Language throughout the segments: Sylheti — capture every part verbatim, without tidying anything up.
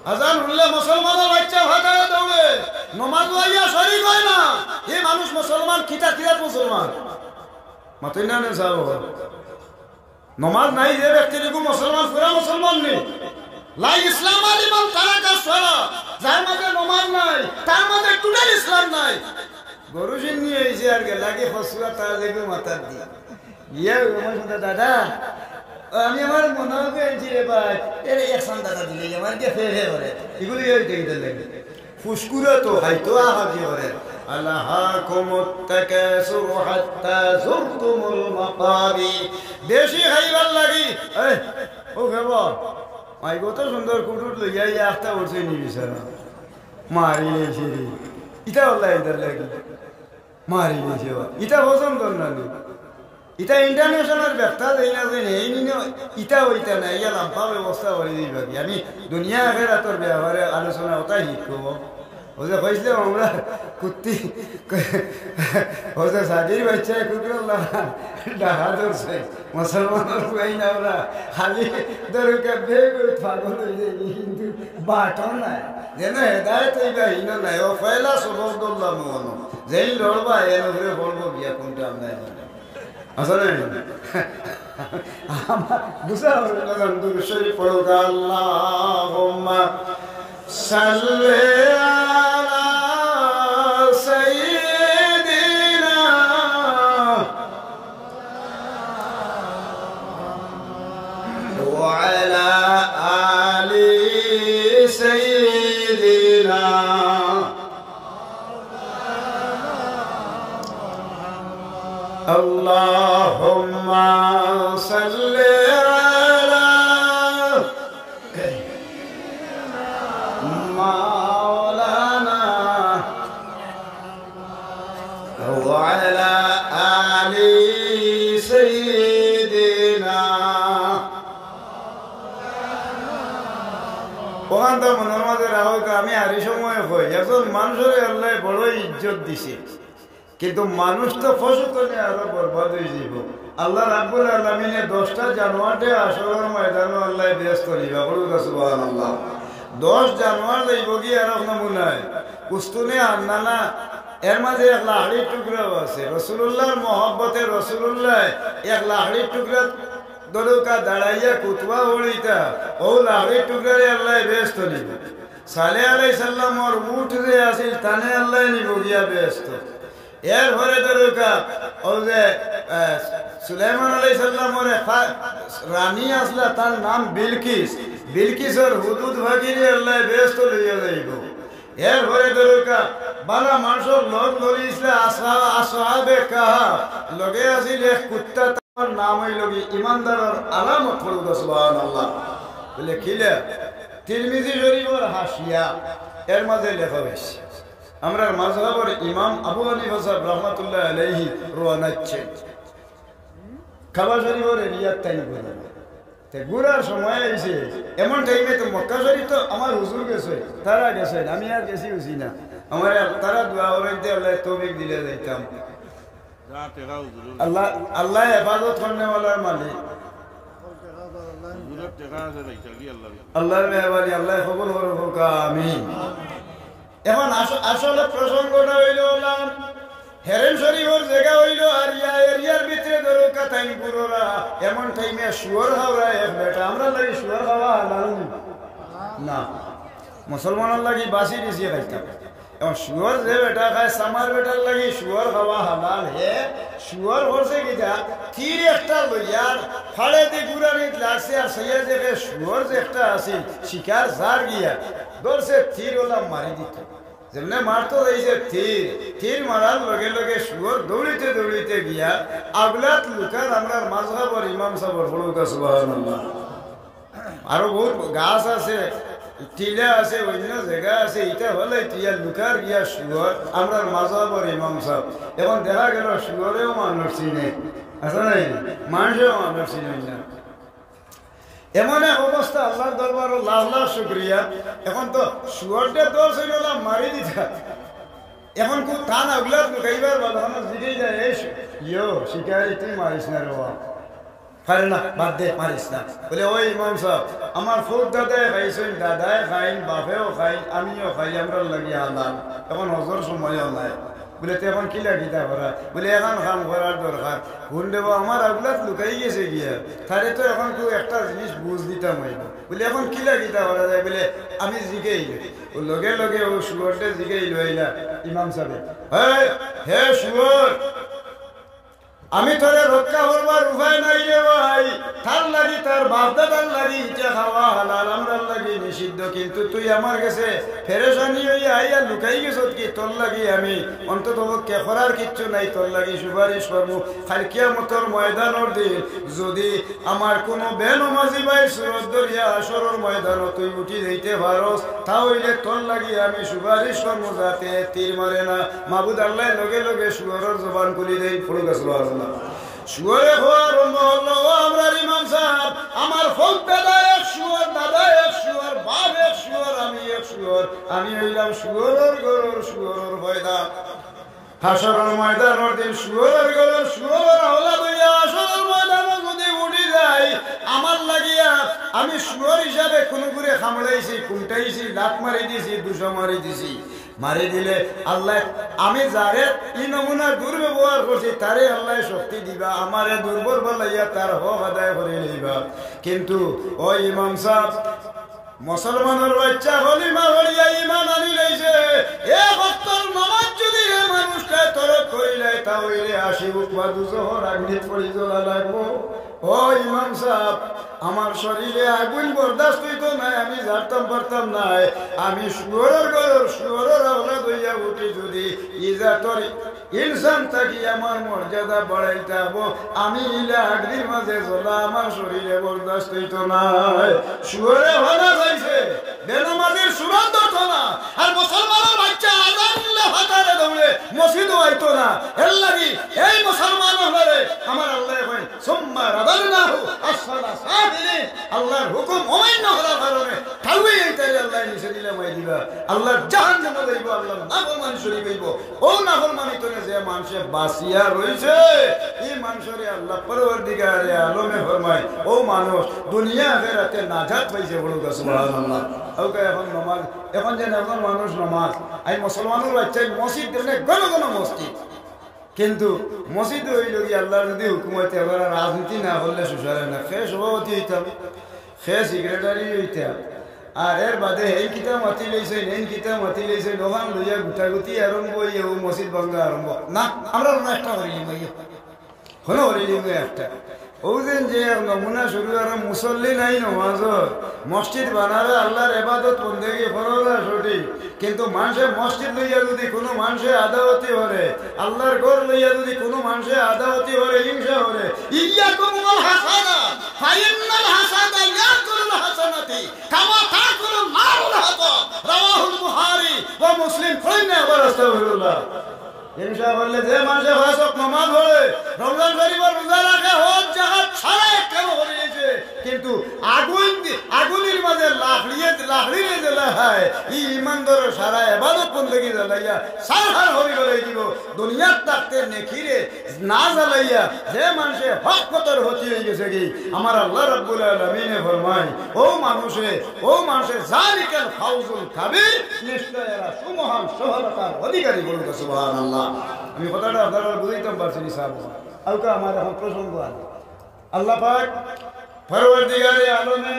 আজান হুনলে মুসলমানর বাইচ্চা ফাতারে দৌড়ে, নমাজ আইয়া শরিক অয় না। ই মানুষ মুসলমান, কিতা কিরাত মুসলমান? মাতইন না নে সাব। নমাজ নাই যে ব্যক্তির, ইগু মুসলমান, পুরা মুসলমান নি। লা ইসলামা লিমান তারাকাস সালাহ, যার মাঝে নমাজ নাই, তার মাঝে total ইসলাম নাই। গরু শিন্নি অইছে আর গেলাগি ফসুয়া তার যেগু মাথার দি। গিয়া আমার সাথে, "দাদা, ও আমি আমার মনে হয় আনছি রে ভাই, এর একশন দাদা দিলে আমার গিয়ে ফে ফে করে।" এগুলি ওই দেখতে লাগে। ফুসকুরে তো হয়তো আহাজি করে। আলহাকুমুত তাকাসুর হাত্তা যুরতুমুল মাকাবির। বেশি খাইবার লাগি। এই, ও খেব, মাই কত সুন্দর কুটুট লইয়া ইয়া আখতা উঠছে নি বিছানা। মারি লেইছে রে। ইটা আল্লাহ ইটার লাগি। মারি লেইছে বা। ইটা পছন্দ না নি। ইটা international ব্যক্তা দেই না যে নেই নি নে, ইটা ওইটা না, ইয়া লাম্বা ব্যবস্থা করি দিবা কি। আমি দুনিয়া আখেরাতর ব্যাপারে আলোচনা ওটা হিকবো। ও যে কইছিলাম আমরা কুত্তি, ও যে সাদির বাইচ্চা কুকুর আল্লাহ ডাহা ধরছে। মুসলমানর পুয়াই না আমরা খালি ধরো কে বেগ পাগল হয়ে যাই, কিন্তু বাটও নাই। যেন হেদায়েত হইবা হিনো নাই, ও পয়লা সবক দল্লা মনো। যেই লড়বা, এর উপরে পড়বো গিয়া কোনটা আমরা জানি। আসলে আমার বুঝা হবে না, দুরূদ শরীফ পড়ো, আল্লাহুম্মা সাল্লি আলা সাইয়্যিদিনা وعلى آل سيدنا. اللهم صل على مولانا وعلى آل سيدنا. ওখান তো মনের মাঝে রাখো, আমি আরি সময় কই, একজন মানুষরে আল্লায় বড় ইজ্জত দিছে, কিন্তু মানুষ তো পশু তনে আরো বরবাদ হয়ে যাব। আল্লাহ রাব্বুল আলামিনে দশটা জানোয়াররে হাশরর ময়দানো আল্লায় বেহেস্তো নিবা, বলুন সুবহানাল্লাহ। দশ জানোয়ার যাইব কি আর এক নমুনায়, উস্তুনে আন্নানা, এর মাঝে এক লাহড়ির টুকরাও আছে। রসুলুল্লাহর মহব্বতে রসুলুল্লাহ এক লাহড়ির টুকরা দরকা দাঁড়াইয়া কুতুবা উড়িতা, ও লাহড়ির টুকরারে আল্লায় বেহেস্তো নিব। সালেহ আলাইহিস সালামর উট যে আছিল, তানে আল্লায় নিব গিয়া বেহেস্তো। এরপরে দরকা, ও যে, আহ, সুলাইমান আলাইহিস সালামর এক ফা-, রানী আসলা, তার নাম বিলকিস। বিলকিসর হুদুদ ফাকিরে আল্লায় বেহেস্তো লইয়া যাইব। এরপরে দরকা বালা মানুষর লগ লড়ি ইসলা আসহা-, আসহাবে কাহাফ, লগে আছিল এক কুত্তা, তার নাম অইল কি ইমানদারর আলামত, পড়ুক সুবহানাল্লাহ। বলে, কিলা? তিরমিজি শরীফর হাশিয়া, এর মাঝে লেখা হয়েছে, আমরার মাযহাবর ইমাম আবু হানিফা সাহেব রহমাতুল্লাহ আলাইহি রওয়ানা হচ্ছেন। কাবা শরীফর এরিয়াত তাইন ঘুররা। তে ঘুরার সময় আইছে, এমন টাইমে তো মক্কা শরীফ তো আমার হুজুর গেছে, তারা গেছে, আমি আর গেছি হুছি না। আমার আল-, তারা দোয়া করাইতে আল্লাহ তৌফিক দিলে যাইতাম। যা টেকা হুজুর। আল্লাহ, আল্লাহ হেফাজত করনেওয়ালার মালিক। হুজুরের টেকা আছে, যাইতা কি আল্লাহ? আল্লাহর মেহেরবানি, আল্লাহ কবুল করুক, আমিন। এখন আস-, আসলে প্রসঙ্গটা হইল, হেরেম শরীফর জায়গা হইল আর ইয়া এরিয়ার ভিতরে দরকা তাইন ঘুররা, এমন টাইমে শুয়োর খাওরা এক বেটা, আমরার লাগি শুয়োর খাওয়া হালাল নি? না, মুসলমানর লাগি বাসি বেশি খাইতাম। এখন শুয়োর যে বেটা খায়, সামার বেটার লাগি শুয়োর খাওয়া হালাল। হে শুয়োর করছে কিতা, তীর একটা লইয়ার ফাড়ে দি গুড়ানিত লাগছে, আর সইয়া দেখে শুয়োর যে একটা আছিল, শিকার যার গিয়া ধরছে, তীর ওলা মারি দিত। যেমনে মারতো যাইছে তীর, তীর মারার লগে লগে শুয়োর দৌড়িতে দৌড়িতে গিয়া আগলাত লুকার আমরার মাযহাবর ইমাম সাহেবর, পড়ুক্কা সুবহানাল্লাহ। আরো বহুত গাছ আছে, টিলা আছে, অন্য জায়গা আছে, ইটা হলে টিয়া লুকার গিয়া শুয়োর, আমরার মাযহাবর ইমাম সাহেব। এখন দেখা গেল শুয়োরেও মানুষ চিনে, আছে নাই? মানুষেও মানুষ চিনে না। এমন এক অবস্থা, আল্লাহর দরবারো লাখ লাখ শুকরিয়া। এখন তো শুয়োরটা দশ হইল না, মারি দিতা। এখন খুব থানা উগলাত লুকাইবার বাদ, এখন জিগেই যায়, "এই শু-, ইয়ো, শিকারি, তুই মারিস না রে বাবা।" পারে না, বাদ দে, মারিস না। বলে, "ও ইমাম সাব, আমার ফুত দাদায় খাইছইন, দাদায় খাইন, বাপেও খাইন, আমিও খাই, আমরার লাগি হালাল। এখন হজর সময়ও নাই।" বলে, "তে এখন কিলা কিতা করা?" বলে, "এখন কাম করার দরকার। হুন রে বা, আমার আওলাদ লুকাই গেছে গিয়া, তারে তো এখন কেউ একটা জিনিস বুঝ দিতাম অইবো।" বলে, "এখন কিলা কিতা করা যায়?" বলে, "আমি জিগাইল।" ও লগে লগে ও শুয়োররে জিগাইল অইলা ইমাম সাবে, "হে, হে শুয়োর, আমি তোরে রক্ষা করবার উপায় নাই রে ভাই। তার লাগি, তার বাপ দাদার লাগি ইটা খাওয়া হালাল, আমরার লাগি নিষিদ্ধ, কিন্তু তুই আমার গেছে পেরেশানি অইয়া আইয়া লুকাই গেছত কি? তোর লাগি আমি অন্তত পক্ষে করার কিচ্ছু নাই, তোর লাগি সুপারিশ করমু। কাইল কিয়ামতর ময়দানর দিন যুদি আমার কুনু বেনমাজি ভাইর সুরত ধরিয়া হাশরর ময়দানো তুই উঠি যাইতে পারস, তা অইলে তোর লাগি আমি সুপারিশ করমু যাতে তীর মারে না।" মাবুদ আল্লায় লগে লগে শুয়োরর জবান খুলি দেইন। পড়ুক্কা সুবহানাল্লাহ। শুয়োরে কওয়া আরম্ভ করলো, "ও আমরার ইমাম সাব, আমার ফুত দাদা এক শুয়োর, দাদা এক শুয়োর, বাপ এক শুয়োর, আমি এক শুয়োর, আমি অইলাম শুয়োরর ঘরর শুয়োরর পয়দা।" হাশরর ময়দানর দিন শুয়োরর ঘরর শুয়োরর আওলাদ অইয়া হাশরর ময়দানো যুদি উঠি যাই, আমার লাগিয়া আমি শুয়োর হিসাবে কুনুগুরে কামড়াইছি, কুমটাইছি, লাত মারি দিছি, দুষা মারি দিছি, মারি দিলে আল্লায়, আমি যারে ই নমুনার দুর্ব্যবহার করছি, তারে আল্লায় শক্তি দিবা, আমারে দুর্বল বানাইয়া তার হক আদায় করি লইবা। কিন্তু ও ইমাম সাব, মুসলমানর বাইচ্চা কলিমা পড়িয়া ইমান আনি লইছে, এক ওয়াক্তর নমাজ যুদি ই মানুষটায় তরক করিলায়, তা অইলে আশি উকবা দুজখর আগ্নিত পড়ি জ্বলা লাগবো। ও ইমাম সাব, আমার শরীরে আগুইন বরদাস্ত অইতো নায়, আমি জ্বালতাম পারতাম নায়। আমি শুয়োরর ঘরর শুয়োরর আওলাদ অইয়া উঠি যুদি ইজ্জতর ইনসান থাকি আমার মর্যাদা বাড়াইতাম, আমি ইলা আগ্নির মাঝে জ্বলা আমার শরীরে বরদাস্ত অইতো নায়। শুয়োরে ভালা পাইছে, বেনমাজির সুরত ধরতো না, আর মুসলমানর বাইচ্চা আজান দিলে ফাতারে দৌড়ে মসজিদো আইতো না। এর লাগি এই মুসলমান অকলরে আমার আল্লায় কইন, "সুম্মা রাদাদনাহু আসফালা সাফিলিন।" আল্লার হুকুম অমাইন্য করার কারণে ঠাউই এই তারে আল্লায় নিচে দিলে মাই দিবা। আল্লার জাহান্নামো যাইবো, আল্লার নাফরমানি শরিক অইবো। ও নাফরমানি তনে যে মানষে বাচিয়া রইছে, ই মানষরে আল্লা পরওয়ারদিগারে আলমে ফরমাইন, ও মানুষ দুনিয়া আখেরাতে নাজাত পাইছে, পড়ুক্কা সুবহানাল্লাহ। অউক্কা এখন নমাজ, এখন যেন একজন মানুষ নমাজ, আমি মুসলমানর বাইচ্চা, মসজিদ দেখলে ঘন ঘন মসজিদ, কিন্তু মসজিদ অইলো গি আল্লার যুদি হুকুম অইতে পারে, রাজনীতি না করলে সুসারে না। কে সভাপতি অইতাম, কে সেক্রেটারি অইতাম, আর এর বাদে হেইন কিতা মাতি লইছইন, হেইন কিতা মাতি লইছইন, অখান লইয়া গুটাগুটি আরম্ভ অইয়া অউ মসজিদ ভাঙ্গা আরম্ভ। না, আমরা অন্য একটা করি নিমু, অইয়া। হনো করি নিমু একটা। অউ দিন যে এক নমুনা শুরু আর মুসল্লি নাই নমাজর, মসজিদ বানারে আল্লার এবাদত বন্দেগি কররা সঠিক, কিন্তু মানষে মসজিদ লইয়া যুদি কুনু মানষে আদাওয়াতি করে, আল্লার ঘর লইয়া যুদি কুনু মানষে আদাওয়াতি করে, হিংসা করে, ইয়াকুমুল হাসাদা, ফাইন্নাল হাসাদা ইয়াকুলুল হাসানাতি, কামা তাকুলুন নারুল হাতাব। রাওয়াহুল বুখারী ওয়া মুসলিম। কইন না আবার আস্তাগফিরুল্লাহ। হিংসা করলে যে মানষে পাঁচ ওয়াক্ত নমাজ পড়ে, রমজান শরিফর রোজা রাখে, হজ, যাকাত সারা এক কাম করি আইছে, কিন্তু আগুইন দি-, আগুইনর মাঝে লাকড়িয়ে, লাকড়িরে জ্বালায়, ই ইমানদারর সারা এবাদত বন্দেগি জ্বালাইয়া ছারখার করি ফালাই দিবো। দুনিয়াত থাকতে নেকিরে না জ্বালাইয়া যে মানষে হক পথর ক্ষতি অইগেছেগি, আমার আল্লা রাব্বুল আলামিনে ফরমাইন, অউ মানষে, অউ মানষে যালিকাল ফাউজুল কাবীর, নিশ্চয় এরা সুমহান সফলতার অধিকারী, পড়ুক্কা সুবহানাল্লাহ। আমি কথাটা আপনারারে বুঝাইতাম পারছি নি সাব? অউক্কা আমার এখন প্রসঙ্গ আছে। আল্লা পাক পরওয়ারদিগারে আলমে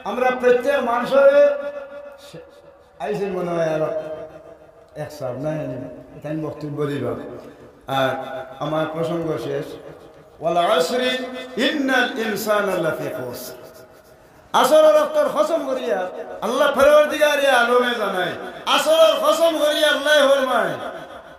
আমরা প্রত্যেক মানষরে আইছে মনে অয় আরো এক সাব নাই, এটা আমি বক্তব্য দিবা। আর আমার প্রসঙ্গ শেষ। ওয়াল আসরি ইন্নাল ইনসানা লাফি খুসর। আসরর অক্তর কসম করিয়া আল্লা পরওয়ারদিগারে আলমে জানাইন, আসরর কসম করিয়া আল্লায় ফরমাইন,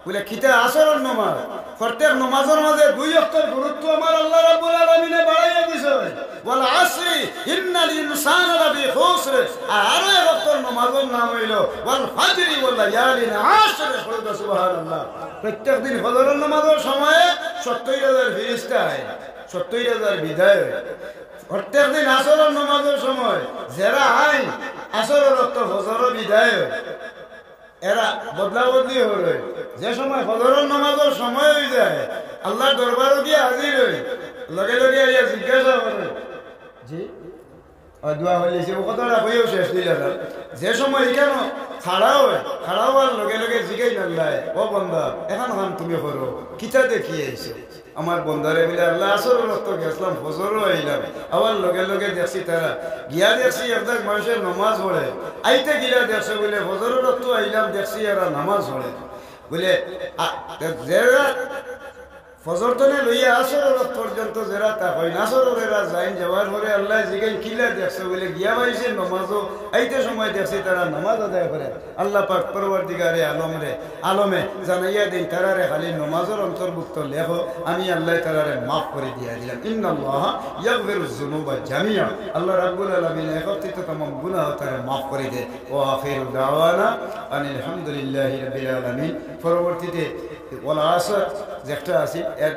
বুলে, কিতা আসরর নমাজ? প্রত্যেক নমাজর মাঝে দুই অক্তর গুরুত্ব আমার আল্লা রাব্বুল আলামিনে বাড়াইয়া দিছইন। ওয়াল আসরি ইন্নাল ইনসানা লাফি খুসর। আর আরো এক অক্তর নমাজর নাম অইলো ওয়াল ফাজরি ওয়া লায়ালিন আশর। পড়ুক্কা সুবহানাল্লাহ। প্রত্যেক দিন ফজরর নমাজর সময় সত্তইর হাজার ফিরিস্তা আইন, সত্তইর হাজার বিদায় অয়। প্রত্যেক দিন আসরর নমাজর সময় যেরা আইন, আসরর অক্ত ফজরও বিদায় অয়। এরা বদলা বদলি অইরা। যে সময় ফজরর নমাজর সময় অইযায়, আল্লার দরবারো গিয়া হাজির অইন। লগে লগে আইয়া জিজ্ঞাসা করে, জি, আর দোয়া হইলে সে ও কথাটা কইও শেষ দিল না। যে সময় এখানে খাড়া হয়, খাড়া হওয়ার লগে লগে জিগাই আল্লাহ, "ও বন্দা, এখন কাম তুমি করো, কিতা দেখি আইছো?" আমার বন্দারে বলে, "আল্লাহ, আসর রক্ত গেছিলাম, ফজরও আইলাম, আবার লগে লগে দেখছি তারা, গিয়া দেখছি একদাক মানুষের নমাজ পড়ে, আইতে গিয়া দেখছে বলে ফজর রক্ত আইলাম, দেখছি এরা নামাজ পড়ে।" বলে, আ, যারা ফজর তনে লইয়া আসর রক্ত পর্যন্ত যারা তা হয়, আসর এরা যাইন, যাওয়ার পরে আল্লাহ জিগাই, "কিলা দেখছো?" বলে, "গিয়া বাইছে নমাজও, আইতে সময় দেখছি তারা নামাজ আদায় করে।" আল্লাহ পাক পরওয়ারদিগারে আলমরে, আলমে জানাইয়া দিন, "তারারে খালি নমাজর অন্তর্ভুক্ত লেখো, আমি আল্লাহ তারারে মাফ করে দিয়া দিলাম।" ইন্নাল্লাহা ইয়াগফিরুজ যুনুবা জামিয়া। আল্লাহ রাব্বুল আলামিন একত্রিত তামাম গুনাহ তারা মাফ করে দে। ওয়া আখিরু দাওয়ানা আনিল হামদুলিল্লাহি রাব্বিল আলামিন। পরবর্তীতে ওয়াল আসর যেটা আছে, এর